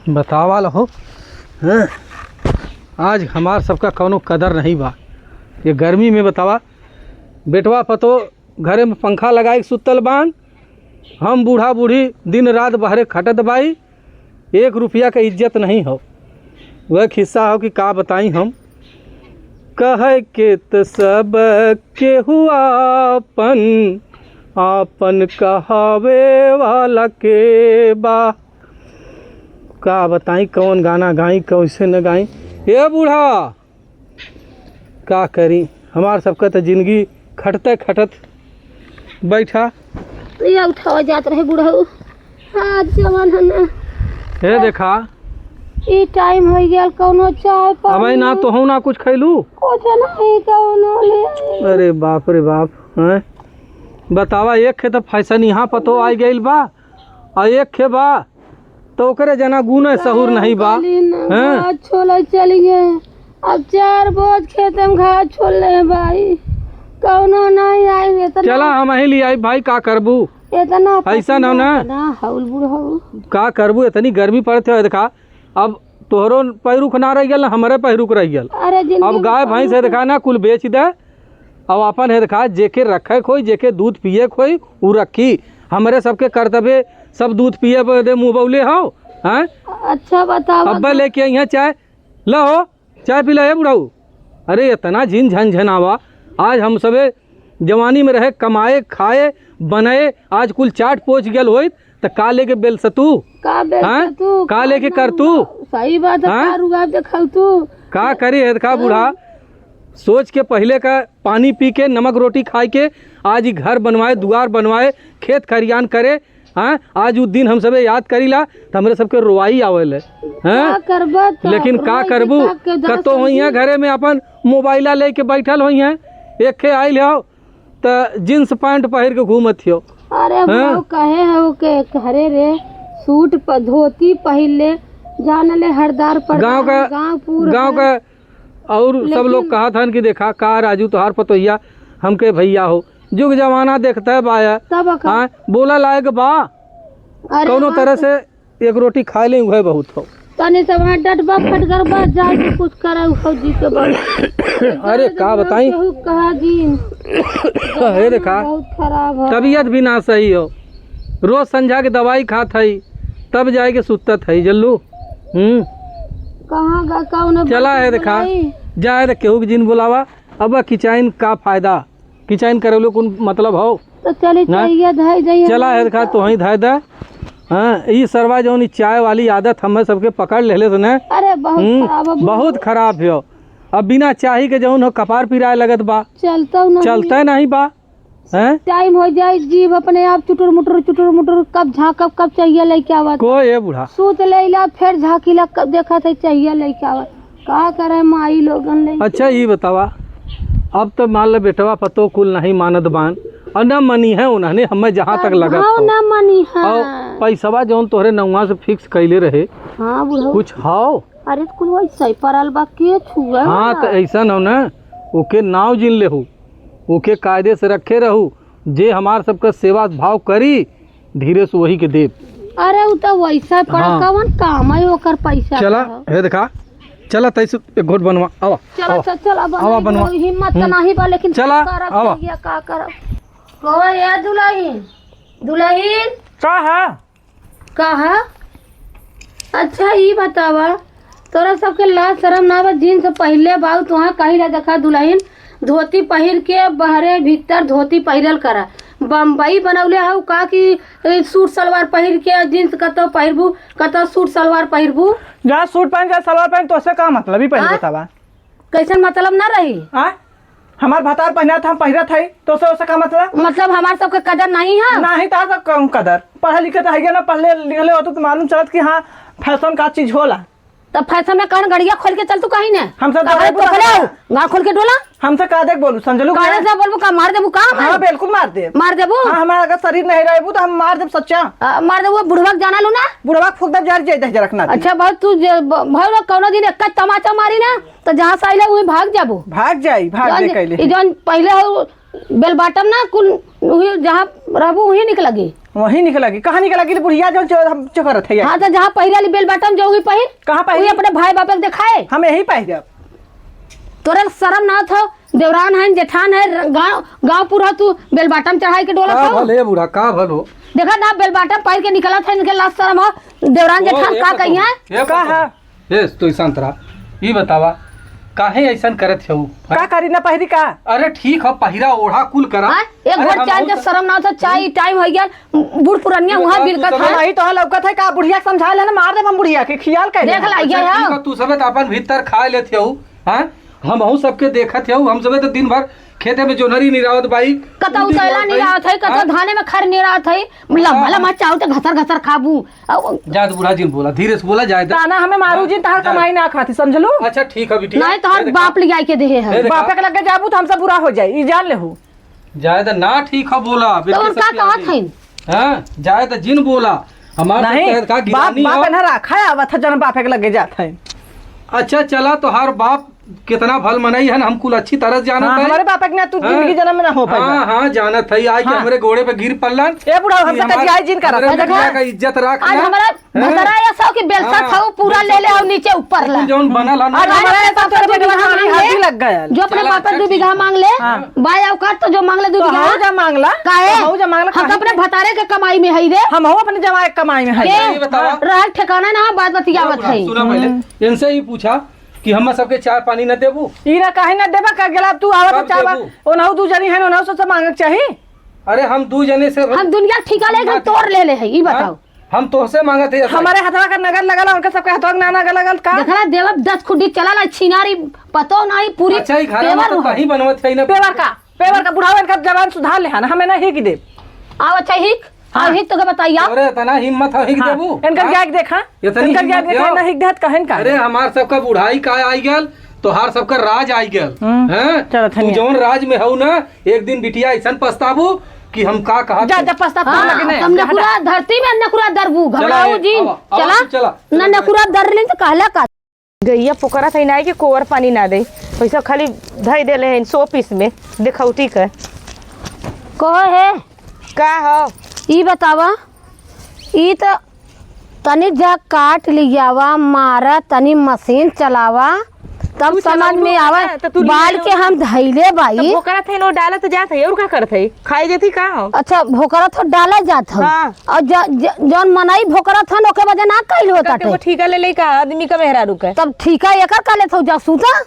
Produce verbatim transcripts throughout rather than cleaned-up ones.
बतावा लहो, हैं? आज हमार सबका कौनो कदर नहीं बा। ये गर्मी में बतावा, बेटवा पतो घरे में पंखा लगाई के सुतल बान, हम बूढ़ा बूढ़ी दिन रात बहरे खटत बाई, एक रुपया के इज्जत नहीं हो। वह खिस्सा हो कि का बताई हम। कहे के त सब केहू आपन, आपन कहावे वाला के बा। का बताई कौन गाना गाई, कैसे न गाई। ए बूढ़ा, का करी, हमार सबका त जिंदगी खटते खटत बैठा। ये उठावा जात रहे बुढ़ऊ। आज जवन है ना। ए देखा। ई टाइम हो गया, कौनो चाय पानी। अबे ना तो हूँ ना कुछ खैलू। कुछ नहीं कौनो ले। अरे बाप रे बाप, हैं? बतावा, एक खे तो फैशन यहाँ पतो आ गइल बा, आ एक खे बा तो ओकरे जना गुण सहूर नहीं बा। काली ना हैं? घास छोले चली गए। अब चार बोझ खेत में घास छोल ले भाई, कौनो नहीं आई इतना। चला हम ही ले आई भाई, का करबू? इतना ऐसा ना पसीना, ना। इतना हौल बुढ़ऊ। का करबू, इतनी गर्मी पड़त है। देखा, अब तोहरो पैरुख ना रह गल, हमरे पैरुख रह गल। अरे जिंदगी अब में गाय कौनो भैंस है, देखा ना, कुल बेच दे। अब अपन है, देखा, जेके रखे खोई, जेके दूध पिए खोई, उ रखी। हमरे सबके कर्तव्य, सब दूध पिए बदे मुँह बौले हो, हैं? अच्छा बतावा अब्बा तो। लेके अइहें चाय, ला हो, चाय पी ला, ए बुढ़ऊ। अरे इतना झिन झन झन आवा, आज हम सबे जवानी में रहे, कमाए, खाए, बनाए, आज कुल चाट पोच गल होइत, त का लेके बेलसतू? का बेलसतू? हैं? का लेके करतू? सही बात है, हैं? का रुआब देखल तू? का करी है, का बूढ़ा? हाँ। सोच के पहिले का पानी पी के, नमक रोटी खाए के, आज ही घर बनवाए, दुआर बनवाए, खेत खरियान करे, हाँ, आज उ दिन हम सबे याद करीला, त हमरे सबके रोवाई आवेले, हैं? का करबा त लेकिन का रोई करबू? बिता के दस कतो होइहें दिन। घरे में अपन मोबाइला लेके बैठल होइहें, एक खे आइल हो, त जींस पैंट पहिर के घूमत हो। अरे हैं? वो कहे हो के घरे रे, सूट प-, धोती पहिर ले, जान ले हरदार पर गाँव का, गाँव पूरा गाँव है। का और सब लोग लेकिन कहत हन कि देखा का राजू तोहार पतोहिया हमके भैया हो। जुग जमाना देखते बाया। तब का? हाँ, बोला लायक बा। अरे कौनो बात तरह से एक रोटी खाए ले उहे बहुत हो। तनी से वहाँ डटबा फटकर बा, जाके कुछ करे उ फौजी के बल। अरे का बताई? केहू कहा जी। हे देखा, बहुत खराब है। तबीयत भी ना सही हो। रोज संझा के दवाई खात हई, तब जाए के सुतत हई, जल्लू। हम्म। कहाँ गा-, कौन चला बात है देखा, बुलाई? जाए दे केहू के जिन बुलावा। अब किचाइन का फायदा? किचाइन करौले कौन मतलब हो? तो चली ना? चाहिए, धाई जाइए। चला है देखा, तो वहीं धाई दा। हाँ, ई सरवा जौन ई चाय वाली आदत हमें सबके पकड़ लेले से ना। अरे बहुत हम्म, खराब है, बहुत बहुत। खराब है। अब बिना चाही के जौन हो कपार पिराए लगत बा। चलता नहीं। चलता नहीं बा। हैं? टाइम हो जाए, जीभ अपने आप चुटुर मुटुर, चुटुर मुटुर, कब झाँकब, कब चाहिए लेके आवत। को ए बूढ़ा? सूत लेला, फिर झाँकीला, कब देखत है चाहिए लेके आवत। का करे माई लोगन ले। अच्छा, ई बतावा, अब तो मान ले बेटवा पतो कुल नहीं मानत बान, और ना मनी है उन्होंने, हमें जहाँ तक लगत हाँ, हो। ना मनी है। और पैसवा जौन तोहरे नौवा से फिक्स कैले रहे, हाँ, बुढ़ऊ। कुछ हाव? अरे, तो कुल वैसे ही पड़ल बा, के छुए हाँ, वाला? तो ऐसा न हो ना, ओके नाव जिन लेहू, ओके कायदे से रखे रहू, जे हमार सबका सेवा भाव करी, धीरे से वही के देब। अरे, उ तो वैसा पड़ा, हाँ। कवन काम है ओकर पैसा चला, का? हे देखा, चला तैसे एक घोट बनवा, आवा, चला, आवा। चल, चल, अब आवा, बनवा। बनवा। हिम्मत तो हम्म। नहीं बा, लेकिन चला, का करब, आवा। भैया, का करब? कहो, ए दुलहिन, दुलहिन। का है? कहा? अच्छा, ई बतावा, तोरा सबके लाज शरम ना बा? जींस पहिले बाऊ, तुहाँ कही ला, देखा दुलहिन, धोती पहिर के बहरे भीतर धोती पहिरल करा। बम्बई बनौले हऊ का कि, ए, सूट सलवार पहिर के जींस कतौ पहिरबू, कतौ सूट सलवार पहिरबू? जहाँ सूट पहन, जहाँ सलवार पहन, तोसे का मतलब? ई पहले हाँ? बतावा। कैसन मतलब ना रही? आ? हमार भतार पहिनत, हम पहिरत हई, तोसे ओसे का मतलब? मतलब हमार सबके कदर नहीं है? नहीं, तार सब कम कदर। पढ़े लिखे तो हइये ना, पढ़ले लिखले होतू तो मालूम चलत कि हाँ, फैशन का चीज होला। तब फैशन में कौन गड़िया खोल के चल तू कहीं ने? हम सब कपड़े दौड़े तो बुला खोले हो, गाँव खोल के डोला। हमसे का देख बोलू, समझलू काहे क्या? से बोलबू का, मार देबू का हमारे? हाँ, बिल्कुल मार दे। मार देबू? हाँ, हमारा अगर शरीर नहीं रहेबू तो हम मार देब सच्चा। आ, मार देबू, बुढ़वा के जाना लू ना? बुढ़वा के फूक देब, जर जाई दहिजरा के नाती। अच्छा, बहुत तू जे, ब-, भाई लोग कौनो दिन एक तमाचा मारी ना, तो जहाँ से आइले वहीं भाग जाबू। भाग जाई, भाग जौन, दे कैले। ई जौन पहिले हो बेल बाटम ना, कुल वही जहाँ रहबू वहीं निकलगी। वहीं निकला कि कहाँ निकला कि बुढ़िया जो, जो हम जो करत है हाँ, तो जहाँ पहिरे वाली bell bottom जो वही पहिर। कहाँ पहिरी? वही अपने भाई बाप के दिखाए। हम यही पहिरब। तोरे शर्म ना थो, देवरान है, जेठान है, गाँव, गाँव पूरा तू bell bottom चढ़ाई के डोलत का हो। भल है बूढ़ा, का भल हो? देखा ना, bell bottom पहिर के निकलत है, इनके लाज शर्म हो, देवरान ओ, जेठान ए का पतोह, कहिया? ए का पतोह। है? ए, तू शांत रहा। ई बतावा, काहे ऐसन करत हऊ? का करी ना पहिरी का? अरे ठीक है, पहिरा ओढ़ा कुल करा। हाँ? एक अरे भर हम चाय बहुत के शर्म ना होता, चाय time हो गया, बूढ़ पुरनिया ये वहाँ बताओ, बिलकत तू है। सब वही तो लौकत है का, बुढ़िया के समझा ले ना, मार देब हम बुढ़िया के, खियाल कर देख ला, अच्छा, ये ठीक है। है, तू सबे तो अपन भीतर खा लेत हऊ, हाँ? हमहू सबके देखत हऊ, हम सबे तो दिन भर खेते में जोनहरी निरावत बाई। कतौ कैला निरावत है, कतौ हाँ? धाने में खर निरावत है, लम्बा हाँ। लम्बा चाउर तो घसर घसर खाबू। अउ जा तो बूढ़ा जिन बोला, धीरे से बोला, जाए दे। ताना हमें मारू हाँ, जिन, तहार जा। कमाई ना खाती, समझलू? अच्छा, ठीक है, बेटी। नहीं, तोहार ए, देखा। बाप ले जाए के देहे है। ए, देखा। बापे के लगे जाबू तो हम सब बुरा हो जाए, ई जान लेहू। जाए दे ना, ठीक है, बोला, तो बेटी उनका सबके कहत आगे। हईन? हाँ, जाए दे जिन बोला। हमार नहीं, सबके का बाप, गिरानी बाप हो। एनहर आखा आवत है, जन बापे के लगे जात है। अच्छा, चला, तोहार बाप कितना भल मनई है, हम कुल अच्छी तरह से जानत हाँ, है। हमारे बापे के ना तू हाँ। जिंदगी जन्म में ना हो पाएगा। हाँ, हाँ, जानत है, आए के हाँ। हमरे गोड़े पे गिर पड़लन। ए बुढ़ा, कि हमसे हमार, कटियाई जिन करत हमरे है, बिटिया देखा? का इज्जत राख आज ना। हमारा हैं? भतरा या सौ की बेलसा हाँ। खाऊ, पूरा ले ले और नीचे ऊपर ला। जौन बनल है ना। आज हमारा हमारे ऐसा बाप का तोरे दू बीघा बेटवा मांग हमारी ले, हड्डी लग गया। जो अपने बाप का दू बीघा मांग ले, हाँ। बाय औकात तो जो मांग ले दू तो बीघा। हऊ जा मांगला, काहे? तो हऊ जा मांगला, हम तो काहे? अपने भतारे के कमाई में हई रे। हमहू अपने जमाई के कमाई में हई। के? ये बतावा। रहल ठिकाना ना, बात बतियावत सुना, है। सुना पहले, हम्म। इनसे ही पूछा कि हम सबके चाय पानी न देबू? ई ना काहे न देबा, का गेला तू आवत कब चावा, देबू? ओनहु दू जनी है, ओनहु से मांगे के चाही। अरे हम दू जने से हम दुनिया ठिका ले, हम तोड़ ले ले है, ई हाँ? बताओ। हम तोहसे मांगत है, हमारे हथवा का नगर लगल, उनके सबके हथवा का ना नगर लगल का? देखला देवर दस खुड्डी चला ला, छिनारी पतो नहीं, पूरी अच्छा, ई खाना पेवर में तो हो। कहीं बनवत है ना। पेवर का, पेवर का बुढ़ावा, इनका जबान सुधार ले है ना, हमें ना हिक दे। आओ अच्छा हिक, आओ हाँ। हिक तो के बताइया। अरे इतना हिम्मत है हिक हाँ। देबू? इनकर हाँ? जाके देखा, इतनी इनकर हिम्मत जाके देखा, हो? ना हिक देहत कहन का? अरे हमार सबका बुढ़ाई का आई गल, तोहार सबका राज आई गल। हम्म, हैं? चलो तू धनिया। जौन राज में हऊ ना, एक दिन बिटिया ऐसन पछताबू कि हम का कहा जा, थे। जा, पछता हाँ, लगे ने। तुम जा, नकुरा जा। धरती में नकुरा दरबू, चला, घबराऊ ए, जी। आवा, आवा, चला। तू चला। ना चला, नकुरा चला। दर लेन तो कहला का? गइया पोकरा थई नाई कि कोवर पानी ना दे। पैसा खाली धई देले हैं शो पीस में, देखौटी का। कहो है? का हो? ई बतावा, ई तो तनी जा काट लियावा, मारा, तनी मशीन चलावा, तब तू समझ चलाऊ में ना, आवे। तो तू बाल लियाऊ के ना। हम धइले बाई। तो भोकरा थे नो डालत जात है, और का करत है? खाई जेती का हो? अच्छा, भोकरा थो डाला जात हो। हाँ। और ज-, ज-, जौन मनई भोकरा थन, ओके वजह ना कइल होता करके थे। वो ठीका ले ले का आदमी का मेहरारू के? तब ठीका एकर का लेत हो, जा सूता।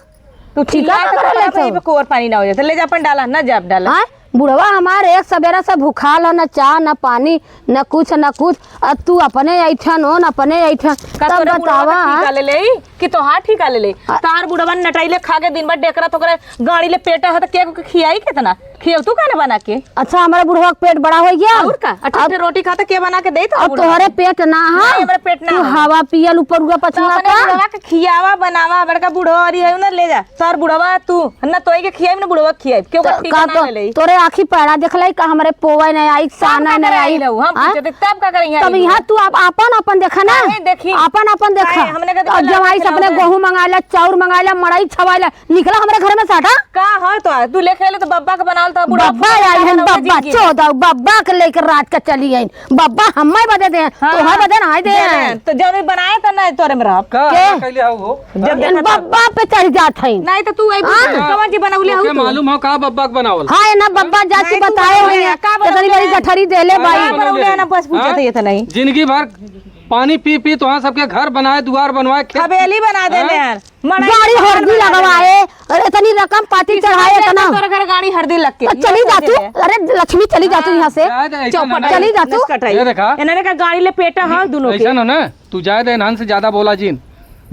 तू ठीका चिल्ला का तो कर लेत हो? कोर पानी ना हो जाता, ले जा अपन डाला, ना जा आप डाला। हाँ? बुढ़वा हमार एक सबेरा से भुखाल हो, ना चाह, ना पानी, ना कुछ, ना कुछ। आ तू अपने ऐठन हो, ना अपने ऐठन। का तब तोरे बुढ़वा बतावा, का हाँ? ठीका ले ले? कि तोहार ठीका ले ले। आ- तार बुढ़वन नटाइले खा के दिन भर डेकरा थोकरे गाड़ी ले पेटा है तो के को खियाई कितना? खियाऊ तू का ना बना के? अच्छा, हमारा बुढ़वा के पेट बड़ा हो गया। और का? अठे अब अठे रोटी खाता के बना के दे तो अब बुढ़वा तोहरे के? पेट ना है। नहीं, हमारे पेट ना तू है। हवा पियल ऊपर हुआ तो पछुआ अपने का? बुढ़वा के खियावा बनावा, बड़का बुढ़वा अरी है ना ले जा। तार बुढ़वा तू ना तोई के खियाई ना बुढ़वा के खियाई। क्यों तो का ठीक का ना तो ले ले? तोरे आँखी पैड़ा देख ले का हमरे पोवे नहीं आई, साना नहीं आई। हम हाँ? पूछे थे, तब का करें यहाँ तब यहाँ तू आप आपन आपन देखा ना। काहे देखी? आपन आपन देखा। काहे? हमने कभी अब बोला जमाई से ना अपने उन्हें। गेहूं मंगाइला, चाउर मंगाइला, मड़ई छवाइला, निकला हमरे घर में साटा। का हो तो तू लेके आइले तो बब्बा के बनावल तो बुढ़ा बब्बा फूफा आई हन, बनावल बब्बा जिंदगी। चोदौ, बब्बा के लेके रात का चली आई। बब्बा हम्मे बदे दे, हाँ, तोहर बदे ना दे दे। दे। तो जब बनाए तो ना तोरे में रहब। का के? का कैले हो? जब इन देखा तब। बब्बा पे चढ़ जात है। नहीं तो तू आई हाँ। कवन जी बनौले हो ओके, तू? मालूम हो का बब्बा के बनावल? हाँ, ए ना बब्बा जाति नहीं, तू बताए बनौले हुए है, हैं। का इतनी बनौले बड़ी है? गठरी देले हाँ, भाई। का बनौले है ना, बस पूछे हाँ? थे ये तो नहीं। जिंदगी भर पानी पी पी तो हाँ सबके घर बनाए, दुआर बनवाए, खेत हवेली बना देले हाँ? हैं। मड़ई गाड़ी घर हरदी बना देले हैं। लगवाए, और इतनी रकम पाती किस्मत चढ़ाए, देखा इतना। तोरे घर गाड़ी हरदी लग के। तो ये चली जा सोचे तू, है। अरे लक्ष्मी चली जा तू हाँ। यहाँ से। जाए दे, ऐसा चौपट ना। चली जा तू। नस कटाई। ये देखा। इन्होंने का गाड़ी ले पेटा हाँ दोनों ऐसा के। ना, ना, तू जाए दे, इन्हन से ज्यादा बोला जिन।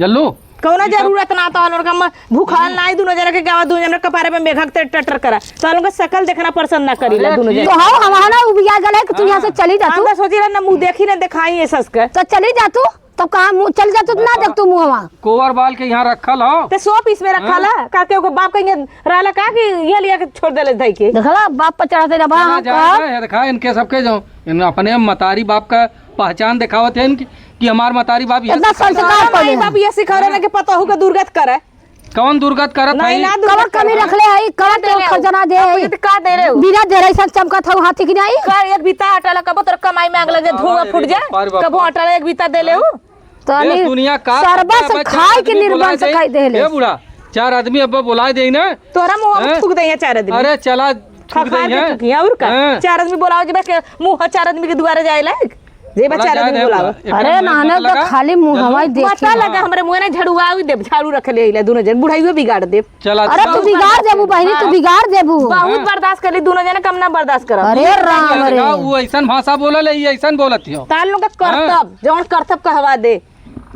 जल्लू। कौनो जरूरत ना तो उनका म-, भूखाल ना ही दोनों जना के गावा, दोनों जना के कपारे पे मेघक ते टटर करा। तो उनका शकल देखना पसंद ना करीला अरे दोनों ठीक। जना। तो हाँ, हम ना उबिया गले कि तू यहाँ से हाँ। चली जा तू। हम तो सोची रहे ना मुँह देखी ना दिखाई है सस के। तो चली जा तू, तब कहाँ मुँह चल जा तू, ना देख तू मुँहवा। कोवर बाल के यहाँ रखल हो। ते शो पीस में रखा हाँ। ला, का के ओकर बाप का यहाँ रहला का कि ये लिया के छोड़ देले धई के। देखला, बाप पर चढ़ाते रहा चला हम जाए, कहा। जाए, देखा इनके सबके जो इन अपने मतारी बाप का पहचान दिखावत है इनकी कि हमार मतारी बाप ये इतना सिखाए संस्कार हैं। पहले माई बाप ये सिखा रहे हैं कि पतोहू के दुर्गत करे। कौन दुर्गत करत नहीं, हई? ना दुर्गत कवन कमी करत रखले हई? कवन का देले तोर हो? खजाना दे हई? का देले हो? बिना देले ऐसन चमकत हऊ हाथी की नाई? का एक बीता आटा ला कबो तोर कमाई में आग लगे, धुआं फूट जाए। कबो आटा ला एक बीता देले हो? तनी दुनिया का सरबस खाई के निर्बंस खाई देले। ए बूढ़ा, चार आदमी अब बोलाए दे ना। तोरा मुंह में थूक दे चार आदमी। अरे चला, थूक दे। और का? हाँ। चार आदमी बोलाओ, जब के मुंह चार आदमी के दुआरे जाए लायक। जे बा चार आदमी बोलाओ। अरे नाना, तो खाली मुंह हवाई देखी। पता लगा, हमरे मुंह ना झड़ुआ देब, झाड़ू रख ले अइला दोनों जन, बुढ़ाइयो बिगाड़ देब। चला, अरे तू बिगाड़ देबू बहिनी, तू बिगाड़ देबू। बहुत बर्दाश्त कर ली, दोनों जने कम ना बर्दाश्त करब। अरे राम रे। वो ऐसन भाषा बोलल है, ये ऐसन बोलत हो। तार लोग का करतब, जौन करतब कहवा दे,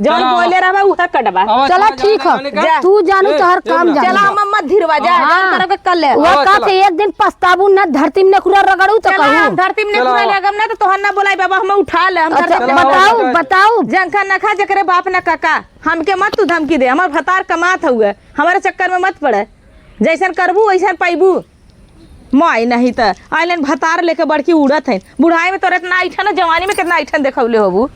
जौन बोले रहबा उहे कटबा। चला ठीक है, जा। तू जानू तोहर काम जान। चला हम मत धिरवा जा, जौन करब के कर ले। वो का थे एक दिन पछताबू ना, धरती में नेकुरा रगड़ू तो कहू। धरती में नेकुरा रगड़ब ना तो तोहर ना बोलाई बाबा, हम उठा ले, हम धरती में बताऊ, बताऊ। जंखा न खा जेकरे बाप ना काका, हमके मत तू धमकी दे, हमार भतार कमात हुए, हमारे चक्कर में मत पड़े। जैसन करबू वैसन पैबू। माई नहीं त आइलन भतार लेके बड़की उड़त है। बुढ़ाई में तोरे इतना ऐठन, जवानी में कितना ऐठन देखौले होबू।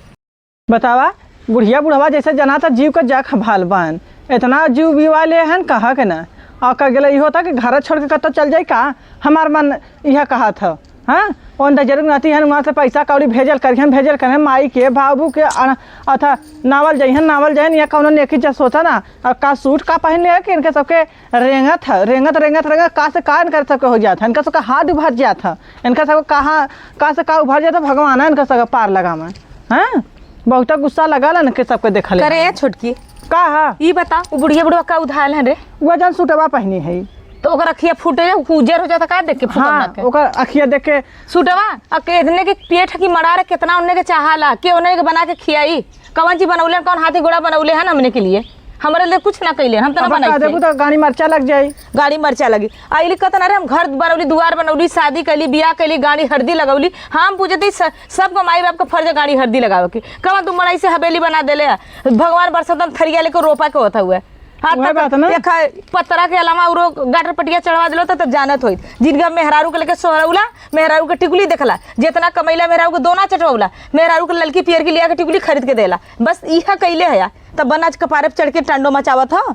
बतावा, बुढ़िया बुढ़वा जैसे जना त जीव के जख भाल बन। इतना जीव बिवा ले हन कहा के ना। और कर गेले इहो होता कि घर छोड़ के कतो चल जाई का? हमार मन इहे कहत ह। हाँ, ओन दजरक नाती हन, वहाँ से पैसा कौड़ी भेजल करिहन, भेजल करिहन, माई के, बाबू के, अन-, अथा, नावल जइहन, नावल जइहन, या कौनो नेकी जस होता ना। और का सूट का पहन ले है कि इनके सबके रेंगत ह, रेंगत, रेंगत, रेंगत, का से का इनका सबके हो जात ह, इनका सबके हाथ उभर जात ह, इनका सबके कहाँ, का से का उभर जात ह, भगवान है इनका सबके पार लगावे। हाँ, बहुत गुस्सा लगल इनके सबके देखले। करे ए छोटकी, का ह? ई बता, उ बुढ़िया बुढ़वा का उधाल है रे? वो जन सूटवा पहनी है। तो ओकर अखिया फूटे, उजर हो जाता का देख के फुकौना के? ओकर अखिया देख के। सूटवा, आ के इतने के पेट की मड़ा रे, कितना उन्ने के चाहाला, के उन्ने के बना के खियाई? कवन चीज बनौले, कौन हाथी घोड़ा बनौले हन हमने के लिए? हमरे लिए कुछ ना कैले, हम तो ना अब का बनाई देबू थे। तो गाड़ी मरचा लग जाई। गाड़ी मरचा लगी। आइली कहत ना रे, हम घर बनौली, दुआर बनौली, शादी कैली, बियाह कैली, गाड़ी हरदी लगौली। हम पूछते स-, सबको माई बाप का फर्ज है गाड़ी हरदी लगावे के। कवन तू मड़ई से हवेली बना देले है? भगवान बरसतन थरिया लेके रोपा के होता हुआ है। हाँ, उहे तब बात ना। एक है, पतरा के अलावा औरो गाटर पटिया चढ़वा देलो त, तब जानत होइत। जिनका मेहरारू के लेके सोहरौला, मेहरारू के टिकुली देखला, जितना कमैला मेहरारू के दोना चटवौला, मेहरारू के ललकी पियर की लिया के टिकुली खरीद के देला। बस इहा कैले हया। तब बन आज कपारे पे चढ़ के टंडो मचावत ह।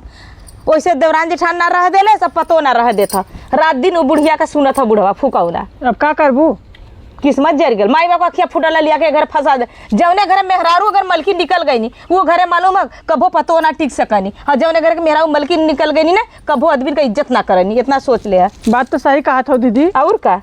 ओइसे देवरान जेठान ना रह देले, सब पतो ना रह देत ह। रात दिन उ बुढ़िया के सुनत ह बुढ़वा फुकौना। अब का करबू? किस्मत जर गल। माई बाप का अखिया फूटल लिया के घर फंसा दे। जौने घरे मेहरारू अगर मलकिन निकल गई नी, वो घरे मालूम है कभो पतो ना टिक सकनी। और जौने घरे के मेहरारू मलकिन निकल गई नी ना, कभो आदमी का इज्जत ना करनी। इतना सोच ले है। बात तो सही कहत हो दीदी। और का?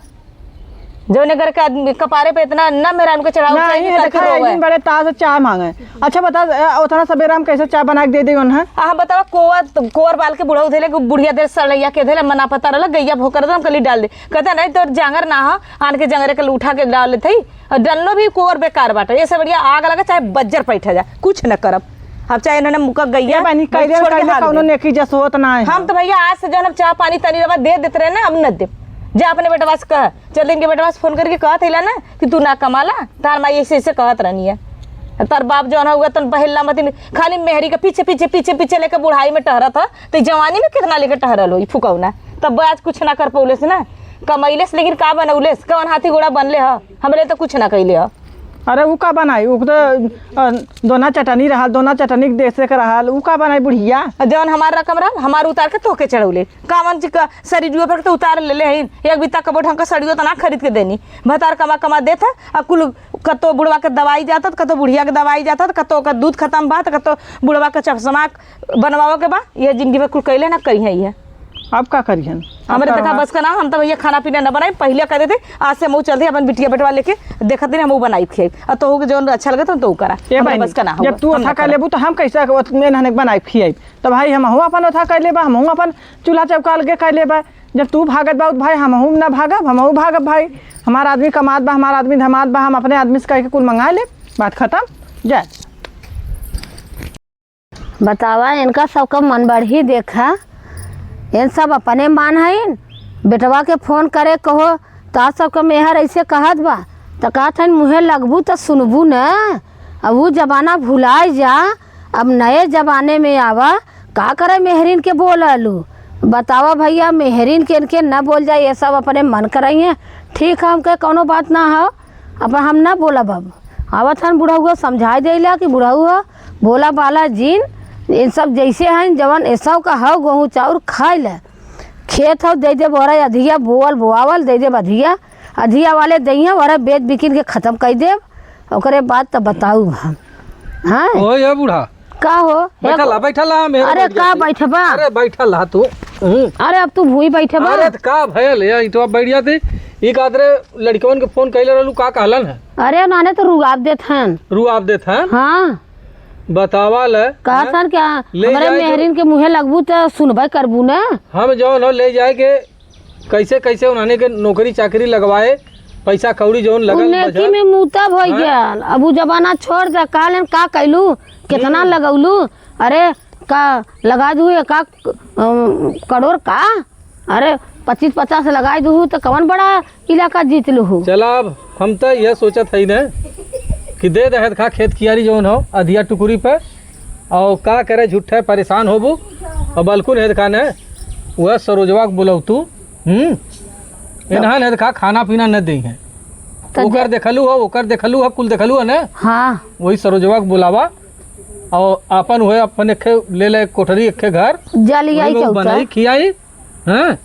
जौने घर के आदमी कपारे पे इतना ना मेहरारू के चढ़ाओ, ना, चाहे ये कि देखा, करके रोवे। एक दिन बड़े ताव से चाय मांगे। अच्छा बता, अ, उतना सवेरा हम कैसे चाय बना के दे देई उन्हें? आ, हम बतावा, कोवर, कोवर बाल के बुढ़ऊ धइले, कि बुढ़िया देर सड़ैया के धइले, मना पता रहला, गैया भोकर दे, हम कली डाल दे। कहते, "नहीं, तोर जांगर ना हो, आन के जंगरे के उठा के डाल लेते ही।" और डलनो भी कोवर बेकार बाटे, ऐसे बढ़िया आग लगे, चाहे बज्जर पैठ जाए, कुछ न करब। अब चाहे इन्होंने मुका गैया ए बहनी, कैले छोड़ के कैले हाथ कौनो दे। नेकी जस होत ना है। हम तो भैया आज से जौन हम चाह पानी तनी रवा दे देते रहे ना, अब न दे। जा अपने बेटवा से कह, चल इनके बेटवा से फोन करके कहत हिला ना कि तू ना कमाला, तार माई ऐसे ऐसे कहत रहनी है। तार बाप जौन हुआ तन बहेला मतिन खाली मेहरी के पीछे, पीछे, पीछे, पीछे लेके बुढ़ाई में टहरत ह, तो ई जवानी में कितना लेके टहरल हो ई फुकौना। तब आज कुछ ना कर पौलेस ना, कमैलेस लेकिन का बनौलेस, कौन हाथी घोड़ा बनले ह, हमरे तो कुछ ना कैले ह। अरे उ का बनाई, उ तो, अ, दोना चटनी रहल, दोना चटनी के देसे के रहल, उ का बनाई बुढ़िया? आ जौन हमार रकम रहल, हमार उतार के तोहके चढ़ौले। कावन जी का सरिजुआ पर के तो उतार लेले हईन। एक बित्ता कबो ढंग का सड़ियो तो ना खरीद के देनी। भतार कमा कमा देत ह, आ कुल कतो बुढ़वा के दवाई जात ह, कतो बुढ़िया के दवाई जात ह, कतो ओकर दूध खतम बा, त कतो बुढ़वा के चश्मा बनवावे के बा। ये जिंदगी में कुल कैले ना करिहे ये। अब का करिहन? अब हमरे का देखा रहा? बस का ना, हम तो भैया खाना पीना न बनाई, पहले कह देते, आज से हम चलते अपन बिटिया बेटवा लेके, देखत नहीं हम बनाई खियाई। आ तोहू के जौन अच्छा लगे तो तू करा। ए हमरे बहनी, बस का ना जब होगा, तू हम ओथा ना कर करब। लेबू तो हम कैसे ओतने नहने बनाई खियाई? तो भाई हमहू अपन ओथा कर लेबा, हमहू अपन चूल्हा चौका अलगे कर लेबा। जब तू भागत बा, तो भाई हमहू ना भागब, हमहू भागब भाई। हमार आदमी कमात बा, हमार आदमी धमात बा, हम अपने आदमी से कह के कुल मंगा लेब, बात खत्म। जाए। बतावा, इनका सबका मन बढ़ी देखा, इन सब अपने मान हईन। बेटवा के फोन करे कहो, तो आज सबका मेहर ऐसे कहत बा, तो कहत हईन, "मुँहे लगबू तो सुनबू न।" अब उ जमाना भुलाए जा, अब नए जमाने में आवा, का करे मेहरिन के बोललू? बतावा भैया, मेहरिन के इनके न बोल जाए, ये सब अपने मन करइए। ठीक है, हमके कौनो बात ना हो, अब हम ना बोलब। अब आवत हन बुढ़ऊ, समझाई देला कि बुढ़ऊ ह, बोला बाला जीन, इन सब जैसे हैं, जवन एसव का हव, गोहूँ चाउर खाइ ले। खेत हव, दइ देब ओरा अधिया, बोअल बोआवल, दइ देब अधिया। अधिया वाले दइहें, ओरा बेच बिकिन के खतम कइ देब। ओकरे बाद त बताऊ हम। हाँ? ओए, ए बूढ़ा। का हो? बैठल हा, बैठल हा, मेरे अरे, बैठ का जाती। बैठबा? अरे, बैठल हा तू। हम्म। अरे, अब तू भूई बैठबा? अरे, त का भयल है, ईंटवा बैठ जाती। ई का तरे लड़कवन के फोन कइले रहलू, का कहलन है? अरे, नाने तो रुआब देत हन। रुआब देत हन? हाँ। बतावा ले। कहत हन क्या? ले हमरे जाए के मेहरिन के मुँहे लगबू त सुनबे करबू ना। हम जौन हो ले जाए के कैसे कैसे उन्हने के नौकरी चाकरी लगवाए, पैसा कौड़ी जौन लगल उ नेकी बजा-, में मुतब होइ हाँ? गया। अब उ जमाना छोड़ दे, का लेन का कैलू, केतना हम्म। लगौलू? अरे का लगा दू एक आध, अम, करोड़ का? अरे पच्चीस पचास लगाइ दू त कवन बड़ा इलाका जीत लू हू? चला अब हम त यह सोचत हई न कि दे दे हेदखा खेत कियारी जौन हो अधिया टुकड़ी पे, और का करे झूठे परेशान होबू, और बल्कुन हेदखा न वह सरोजवा के बुलौतू। हम्म। तो इन्हन हेदखा खाना पीना न देइहें। तो ओकर जे- देखलू हो, ओकर देखलू हो, कुल देखलू हो न? हाँ। वही सरोजवा के बुलावा और आपन हुए अपन एक ले ले कोठरी, एक घर, जलियाई वही लोग चौथा। बनाई, खियाई, हैं?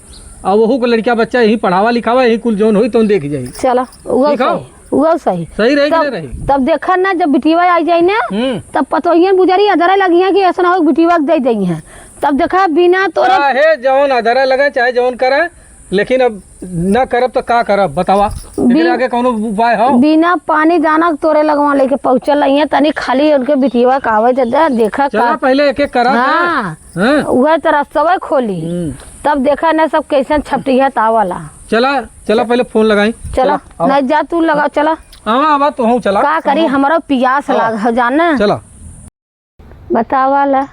और वहू के लड़का बच्चा यहीं पढ़ावा लिखावा, यहीं कुल जौन होई तौन देख जाई। चला, उगल ठीक हो? सही, उगल सही। सही रही कि तब, नहीं रही? तब देखा ना, जब बिटिया आई जाई ना, हम्म। तब पतोहियन बुजरी अदरे लगिया कि ऐसा ना हो बिटिया के दे देई हैं। तब देखा बिना तोरे चाहे जौन अदरे लगे, चाहे जौन करे, लेकिन अब ना करब त का करब, बतावा? एकरे बिन-, आगे कौनो उपाय हो? बिना पानी दाना के तोरे लगवा लेके पहुँचल रही है, तनी खाली उनके बिटिया के आवे दे दे, देखा चला का। पहले एक एक करा दे। हाँ। हैं? उहे त रस्तवे खोली। हम्म। तब देखा न सब कैसन छपटिया तावला। चला, चला पहले फोन लगाई। चला, चला, आवा। नहीं जा तू लगा, चला। आवा, आवा, तू हूँ चला। का करी, आवा। हमरो पियास आवा। लाग हो जाना। चला। बतावा ला।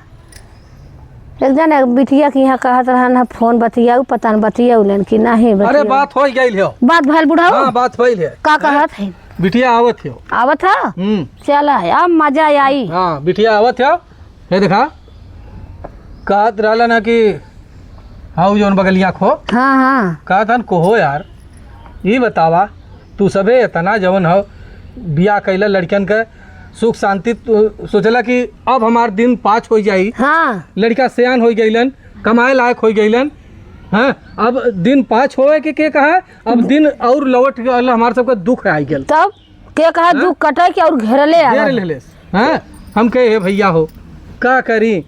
एक जन एक बिटिया के यहाँ कहत रहन ह, फोन बतियाऊ, पता न बतियौलन कि नहीं अरे बतियौलन। बात होइ गइल हो। बात भइल बुढ़ऊ? हाँ, बात भइल है। का हैं? कहत है? बिटिया आवत हो। आवत ह? हम्म। चला, अब मजा आई। हाँ, बिटिया आवत हो। हे देखा, कहत रहलन ह कि हाउ जौन बगलिया खो। हाँ, हाँ। कहत हन, "कोहो यार, ई बतावा, तू सभे एतना जौन हो, बियाह कइला लड़कन के सुख शांति, तू सोचला कि अब हमार दिन पाँच होइ जाई। हाँ। लड़का सयान होइ गइलन, कमाए लायक होइ गइलन। हाँ, अब दिन पाँच होए के, के कहा, अब दिन और लौट गइल, हमार सबके दुख आइ गइल।" तब? के कहा हैं? दुख कटे के और घेरले घेर आवा। लेलेस। हैं? हम कहे, "हे भैया हो, का करी?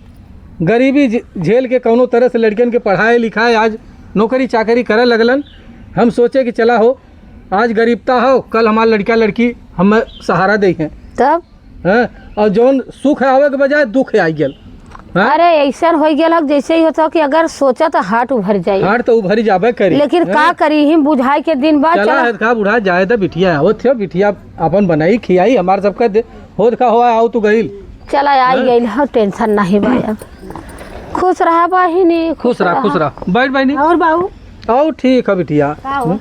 गरीबी झ-, झेल के कौनो तरह से लड़कन के पढ़ाए लिखाए, आज नौकरी चाकरी करे लगलन।" हम सोचे कि चला हो, आज गरीबता हो, कल हमार लड़का लड़की हमें सहारा देइहें। तब? हैं? और जौन सुख आवे के बजाय दुख आइ गल। हाँ? अरे, ऐसन होइ गेल हक, जैसे ही होता कि अगर सोचा तो हार्ट उभर जाए। हार्ट तो उभरी जाबे करी। लेकिन हैं? का करी, ही बुझाई के दिन बाद चला चला। है, का बूढ़ा जाए तो बिटिया आवत हो, बिटिया अपन बनाई, खियाई, हमार सबका दे, होत का होआ, आओ तू गइल। चला, आई हैं? गइल हो, टेंशन नहीं बा अब। खुश रहा बहिनी, खुश रहा, खुश रहा। बैठ बहिनी। और बाबू? और ठीक है बिटिया। का हो? हम्म?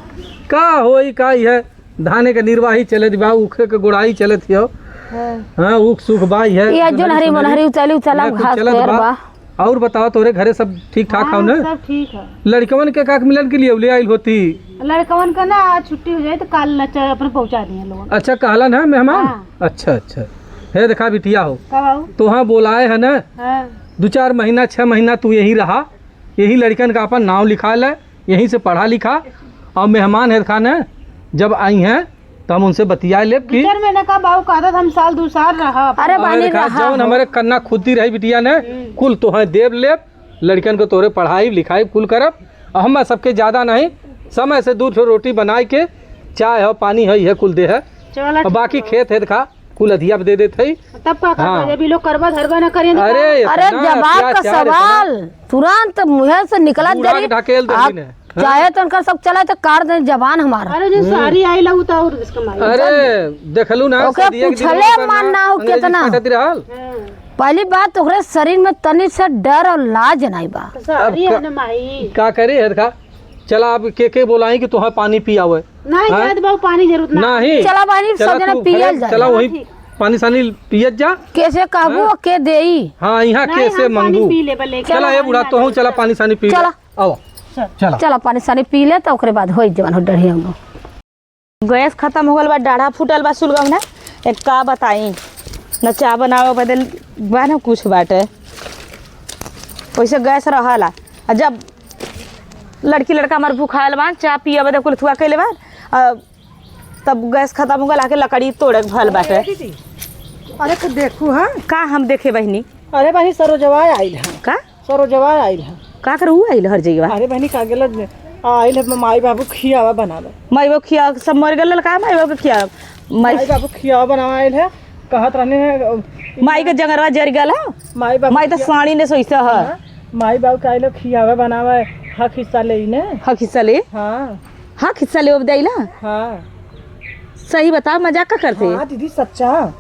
का होई, का ही है? धाने के निर्वाही चलत बा, ऊखे के गोड़ाई चलत हियो। हाँ। हाँ, ऊख सूख बा, इहे ये जो जोनहरी हरी मोनहरी उचली उचला इहे कुल घास चलत पेड़ बा। बा। और बताओ, तोरे घरे सब ठीक ठाक हाँ, हव न? सब ठीक है। लड़कवन के का मिलन के लिए ले आइल होती? लड़कवन का ना, आज छुट्टी हो जाए तो काल न च-, अपने पहुँचा दिए लोग। अच्छा, कहलन है मेहमान? हाँ। अच्छा, अच्छा। हे देखा बिटिया हो, का बाबू? तोहाँ बोलाए है ना? हाँ। दो चार महीना, छह महीना तू यहीं रहा, यही लड़कन का अपन नाम लिखा ले। यहीं से पढ़ा लिखा, और मेहमान हेरखा न जब आई हैं, तो हम उनसे बतिया लेब कि दो चार महीना का बाऊ कहत हम साल दू साल रहब। अरे अरे बहिनी, देखा, रहा जौन हो। हमरे कन्ना खुद्दी रही बिटिया न, हम्म। कुल तोहे देब लेब, लड़कन को तोरे पढ़ाई लिखाई कुल करब। और हम सबके ज्यादा नहीं, समय से दू ठो रोटी बनाई के, चाय हो, पानी हो, इहे कुल दे है। चलो, और बाकी ठीक है। खेत हेरखा कुल अधिया पे दे देत हई। तब का करबा, हाँ। जब ई लोग करबा धरबा न करियन तो अरे, का? अरे, इतना जवाब का अत्याचार, इतना सवाल तुरंत मुँहे से निकलत बूढ़ा जरी। के ढकेल देली आप ने। हाँ। चाहे तो उनका सब चला तो काट दे जबान हमारा। अरे, जो हम्म। सारी आई ला, उ तो और इसका मारी। अरे, देखलू ना, ओके, सदिया के दिन पूछले में मान ना हो अंग्रेजी केतना। काटत रहल। हाँ। पहली बात, ओकरे शरीर में तनी से डर और लाज नहीं बा। तो सारी अब है का, ना माई। का करी है, देखा? चला, अब के, के बोलाई कि तोहे पानी पियावे? नहीं, हाँ? जात बाबू, पानी जरूरत ना। नहीं। चला बहिनी, चला सब जने तू पियल घरे, जाए। चला वही ठीक। पानी सानी पियत जा। कैसे कहबू, हाँ? के देई? हाँ, यहाँ नहीं, कैसे हम पानी मंगू? पी लेबे लेके। चला, चला, ए बूढ़ा, पानी तोहू आगे चला, चल। पानी सानी पी ले। चला। आओ। चल। चला। चला, पानी सानी पी ले, तो ओकरे बाद होई जवन हो डढ़िया में। गैस खतम हो गल बा, डाढ़ा फूटल बा सुलगम ने। एक का बताई, न चाह बनावे बदल बा, न कुछ बाटे। वैसे गैस रहला। आ जब लड़की लड़का हमार भुखायल बान, चाह पिए बदे कुल थुआ कइले बान, आ तब गैस खतम हो गल, आके लकड़ी तोड़े के भल बाटे। ए दीदी, अरे कुछ देखू, हाँ? का हम देखे बहिनी? अरे बहिनी, सरोजवा आइल है। का? सरोजवा आइल है। का करे ऊ आइल हर जगह? अरे बहिनी, का गेल, आइल है, माई बाबू खियावा बनावे। माई बाबू खिया, सब मर गल का? माई बाबू के खिया, माई माई बाबू खियावा बनावे आइल है। कहत रहने हैं, माई के जंगरवा जरि गल है। माई बाबू माई तो खिया- साड़ी ने सोइसा है। हाँ, माई बाबू के आइल खियावा बनावे, हक हिस्सा ले ने। हक हिस्सा ले? हाँ। हक हिस्सा ले अब देला? हाँ। सही बता, मजाक का करते? हाँ दीदी, सच्चा।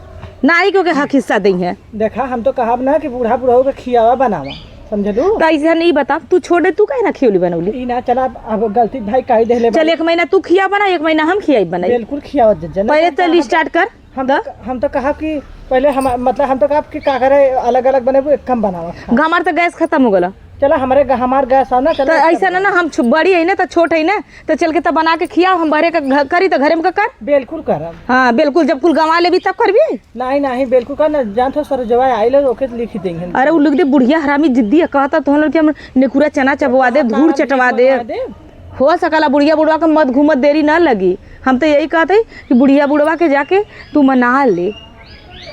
नाई को के हक हिस्सा दे है। देखा, हम तो कहब ना कि बूढ़ा बुढ़ऊ के खियावा बनावा, समझलू? तो ऐसे नहीं बता, तू छोड़ दे, तू काहे ना खियौली बनौली? ई ना, चला, अब गलती भाई काहे देले चल, भाई? एक महीना तू खिया बना, एक महीना हम खियाई बनाई। बिल्कुल खियावत जज्जन। पहले तो start कर। हम तो, हम तो कहा कि पहले हम, मतलब, हम तो कहा कि का करे, अलग-अलग बनेबू, एक कम बनावा खा। हमार तो गैस खतम हो गला। चला, हमरे ग-, हमार गैस है ना, चला, तो एक ऐसा कम ना, ना, हम छु-, बड़ी है ना, तो छोट है ना, तो चल के तब बना के खिया, हम बहरे का घ-, करी तो घरे में का कर। बिल्कुल करब। हाँ, बिल्कुल, जब कुल गंवा लेबी तब करबी। नहीं, नहीं, बिल्कुल कर ना, जान तो सरोजवा आइल है, ओके लिखी देंगे। अरे, उ लोग दे बुढ़िया हरामी जिद्दी है, कहता तो हम लोग कि हम नेकुरा चना चबवा दे, हाँ, धूर तारा चटवा भी दे। बनवा दे। हो सकला बुढ़िया बुढ़वा के मत घूमत देरी ना लगी। हम तो यही कहत हई कि बुढ़िया बुढ़वा के जाके तू मना ले।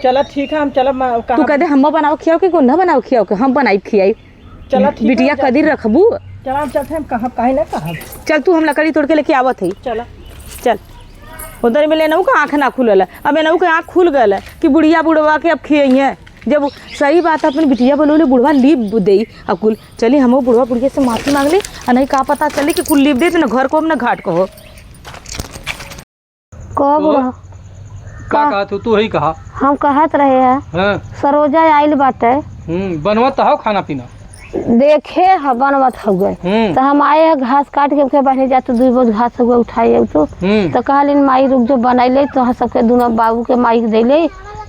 चला ठीक है, हम चलब, म-, तू कहाँ कह दे, "हम बनाओ खियाओ के, को ना बनाओ खियाओ के, हम बनाई खियाई।" चला ठीक है, बिटिया हम चलत कदी हई। रखबू? चला हम चलत हई, हम कहब, काहे ना कहब। चल तू, हम लकड़ी तोड़ के लेके आवत हई। चला। चल। उधर में लेनऊ का आँख ना खुलल है, अब एनऊ के आँख खुल गल है कि बुढ़िया बुढ़वा के अब खियइहें। जब सही बात है, अपन बिटिया बोलौले बुढ़वा लीप देई, अब कुल चली, हमहू बुढ़वा बुढ़िया से माफी मांग ली, आ नहीं का पता चली कि कुल लीप देई, न घर को हो, न घाट को हो। कहो तो बुढ़वा। का का? कहत हो? तू ही कहा। हम कहत रहे हैं, हाँ। सरोजा आइल बाटे। हम्म, बनवत हौ खाना पीना? देखे ह, बनवत हउए। हम्म। तो हम आए हैं, घास काट के, के बहने जा, तू दुई बोझ घास हउए, उठाए आउ तू। हम्म। तो कहलिन, "माई रुक जो, बनाई ले, तो हम सबके दोनों बाबू के माई के दे ले,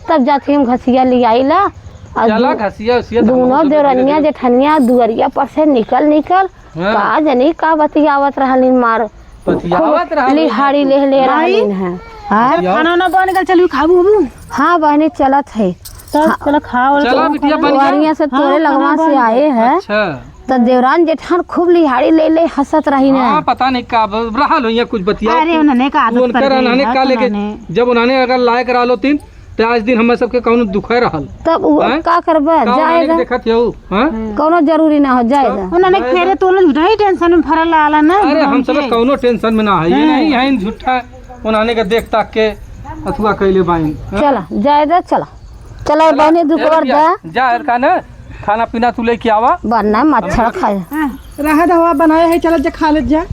तब जाके हम घसिया ले आइला।" और चला, दू-, घसिया उसिया तो दोनों हमहू सब देवरनिया, धीरे धीरे। जेठनिया दुअरिया पर से निकल, निकल, हाँ। का जनी का बतियावत रहलिन मार। बतियावत खूब रहलिन लिहाड़ी हैं। लेहले माई, रहलिन हैं। हाँ? जब खाना वाना बन गल, चलू खाबू हमू। हाँ बहनी, चलत है। तब हाँ। चलो खाओ, चला चलो बिटिया, खाना बन गया। दुआरिया से तोरे हाँ, लगवा खाना से बन आए गया। हैं। अच्छा। तो देवरान जेठान खूब लिहाड़ी ले ले हंसत रही ना। हाँ, पता नहीं का ब-, रहल हो यहाँ कुछ बतिया। अरे, उन्होंने का आदत उनकर पड़ गई उन्होंने है, का लेके, उन्होंने। जब उन्होंने अगर लायक रहलो तीन, तो आज दिन हमें सबके कौनो दुखे रहल। तब उ हैं? का करबे? का उन्होंने जाएगा। देखत हो, हैं? कौनो जरूरी ना हो, जाएगा। उन्होंने जाएगा। फेरे तो उन्होंने झूठा ही tension में भरल आला ना, अरे, हम उनके। सब कौनो tension में ना है, ये हैं। नहीं है, इन झूठा उन्होंने के देख ताक के अथुआ कैले बाइन, हैं? चला, जाए दे, चला। चला, चला, बहनी, दुख चल कर भैया, दे। जा, यार, का ना, खाना पीना तू लेके आवा। बनना मच्छर खाए। हाँ, रहा दवा बनाए है, चलत जा, खा लेत जा।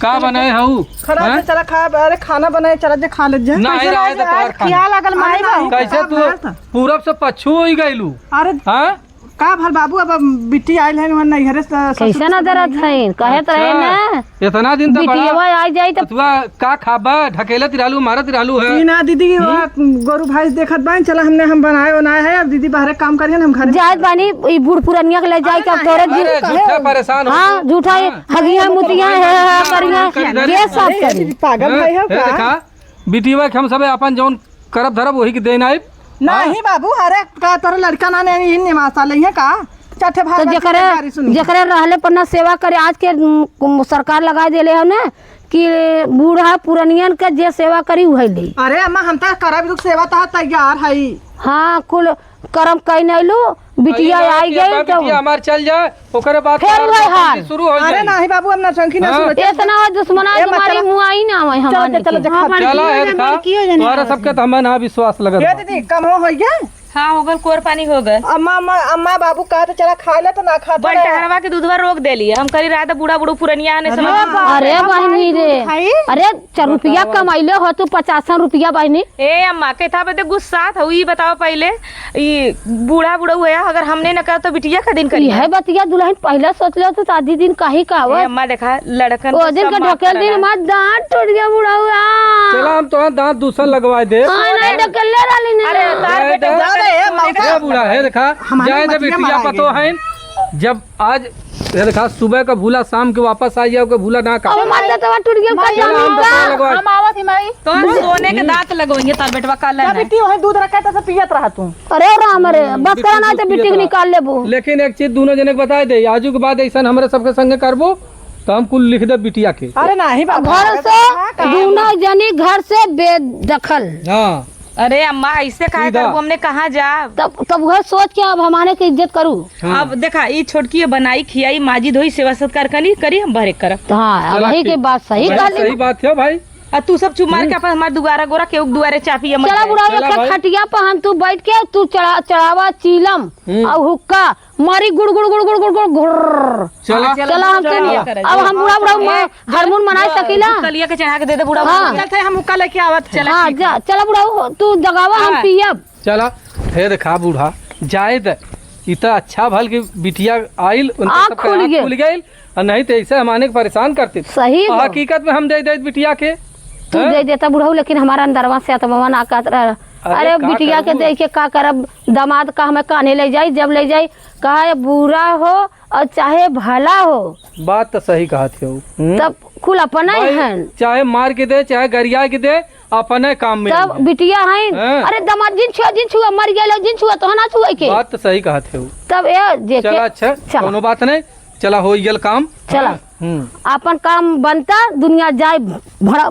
का बनाए हऊ? खड़ा हैं? से चला खा, अरे, खाना बनाए, चलत जा, खा लेत जा। ना, कैसे रहे आज तो तोहर खाना। खिया लागल माई अरे, बाबू। कैसे तू पूरब से पच्छू होई गइलू? अरे, हाँ? का भल बाबू, अब बिट्टी आइल है, मन नैहरे से, ससुर कैसे से नजर आत है? कहत रहे अच्छा। ना। इतना दिन तो बड़ा बिटिया आ जाई तो अथुआ का खाबा, ढकेलत रहलू, मारत रहलू है। ई ना दीदी, हम्म? वहाँ गोरू भैंस देखत बाइन, चला हमने, हम बनाए बनाए है, अब दीदी बाहरे काम करिहन, हम घरे जात बानी, ई बूढ़ पुरनिया के ले जाई, अरे का नहीं, तोरे अरे जी-, झूठे परेशान हो हाँ, तू। झूठा ही हाँ। हगिया हाँ, मुतिया हाँ, है, हाँ, हाँ, करिया, हाँ, के साफ अरे, करी। पागल हाँ, भाई हो ये का? देखा, बिटिया के हम सब अपन जौन करब धरब वही के देन आइब। नहीं हाँ। बाबू, अरे का तोर लड़का ना नहीं निमासा ले है का? चट्ठे भाई तो बात जेकरे, के गारी सुनी। जेकरे रहले पर ना सेवा करे, आज के, उम, सरकार लगा देले हो ना कि बूढ़ा पुरनियन के जे सेवा करी उहे ले। अरे अम्मा, हम तो करब दुख सेवा तो तैयार है। हाँ, कुल करम कई नहीं लू, बिटिया अरे आई अम्मा, गई तो बिटिया हमार चल जाए। ओकरे बाद फिर तोहार वही नौटंकी हाल। शुरू हो अरे जाई। नहीं बाबू, हम नौटंकी ना हाँ। शुरू। इतना दुश्मना ए, मत तुम्हारी चला। मुआई ना आवे चला, हमारे चला, के। चला, हाँ, खा। बड़की चला, हो है जाए, देखा, बड़की हो जाए, तोहरा नहीं सबके तो हमें ना विश्वास लगत ए बा। दीदी, कम हो, हो गया? हाँ, हो गल, कोर पानी हो गल। अम्मा, अम्मा, अम्मा, बाबू कहा तो चला खा ले, तो ना खाता रहे। बंटहरवा के दूधवा रोक देली। हम करी रहा था बूढ़ा बूढ़ू पुरनिया ने अरे समझ। बाप रे। अरे बहिनी रे। भाई। अरे, चार रुपया बताओ। कमाइले हो तू, पचासन रुपया बहिनी। ए अम्मा, केथा बदे गुस्सात हऊ, ई बताओ पहिले, ई बूढ़ा बुढ़ऊ है, अगर हमने न करब तो बिटिया का दिन करी? यह बतिया दुल्हन पहले सोच ले तो आधी दिन कहीं का ए आवत। अम्मा देखा, लड़कन ओ तो दिन सब के माफ ढकेल दिन करला। हमार दांत टूट गया बुढ़ऊ। चला, हम तोहार दांत दूसर लगवा दे। हाँ, नहीं ढकेल ले रहली ने। अरे, तार अरे, बेटा, अरे, अरे, ए, मौसा। ए, बूढ़ा है, देखा, हमारे जाए दे मतिया बिटिया मारा पतो गया। है, जब आज ये देखा, सुबह का भूला, शाम के वापस आ जाओ, के भूला ना का। अब हमार दतवा टूट गया, का चला, जाने हम का? दतवा लगवा। हम आवत ही माई। तो सोने के दांत लगोइहैं तार बेटवा का क्या लेना है? बेटी, वही दूध रखा था, तो पियत रहा तू। अरे राम रे, हम्म, बस करा, ना तो बिटिया बिटिया के निकाल लेबो। लेकिन एक चीज दोनों जने के बताए दे, आजू के बाद ऐसा हमरे सबके संगे करबो, तो हम कुल लिख दे बिटिया के। अरे नहीं बाबा, घर से हाँ, कहाँ दोनों जनी घर से बेदखल। हाँ। अरे अम्मा, ऐसे काहे सीधा। करबू? हमने कहाँ जाब? तब, तब वह सोच के अब हमारे के इज्जत करू। हाँ। अब देखा, ई छोटकी है, बनाई, खियाई, माजी, धोई, सेवा सत्कार करी, करी, हम बहरे करब। तो हाँ, चला वही ठीक। के बात सही भाई, कहली। सही बात है भाई। आ तू सब चुप मार के हम्म। अपन हमार दुआरा गोरा के दुआरे चापी है, मत चला जाए। बुढ़ऊ, चला एक भाई। खटिया पर हम तू बैठ के, तू चढ़ा, चढ़ावा चीलम हम्म। और हुक्का, मारी गुड़ गुड़ गुड़ गुड़ गुड़ गुड़ घुर्र। चला। हाँ, चला, चला, हम चला, चली। चला। अब हम बूढ़ा, बूढ़ा ए, म-, हारमोन मनाए जो सकीला? भुतलिया के चढ़ा के दे दे बूढ़ा, हाँ। बूढ़ा। चलते हम हुक्का लेके आवत है। हाँ, ठीक है। जा, चला बूढ़ा, तू जगावा, हम हाँ। पियब। चला, हे देखा बूढ़ा, जाए दे। ई त अच्छा भल कि बिटिया आइल, उनका आँख सबके खुल आँख गइल। खुल गइल, और नहीं तो ऐसे हम आने के परेशान करते। सही और बा। हकीकत में हम दे देत बिटिया के। तू हैं? दे देता बूढ़ऊ, लेकिन हमारा अंदरवा से आत्मा ना कहत रहा। अरे अरे का बिटिया के करबू? देख के का करब? दामाद का हमें कान्हे ले जाई, जब ले जाई, कहा ये बुरा हो और चाहे भला हो। बात तो सही कहत हो। हम्म? तब कुल अपना ही भाई, हन। चाहे मार के दे, चाहे गरिया के दे, अपने काम में तब रहे। बिटिया हइन। हाँ। अरे दामाद जिन छुआ, जिन छुआ, मर गया, जिन छुआ, तो ना छुआ के। बात तो सही कहत हो। तब ए, जे चला के अच्छा, चला। कोनो बात नहीं, चला हो गल काम। चला। हाँ, हम्म। अपन काम बनता, दुनिया जाए भड़ा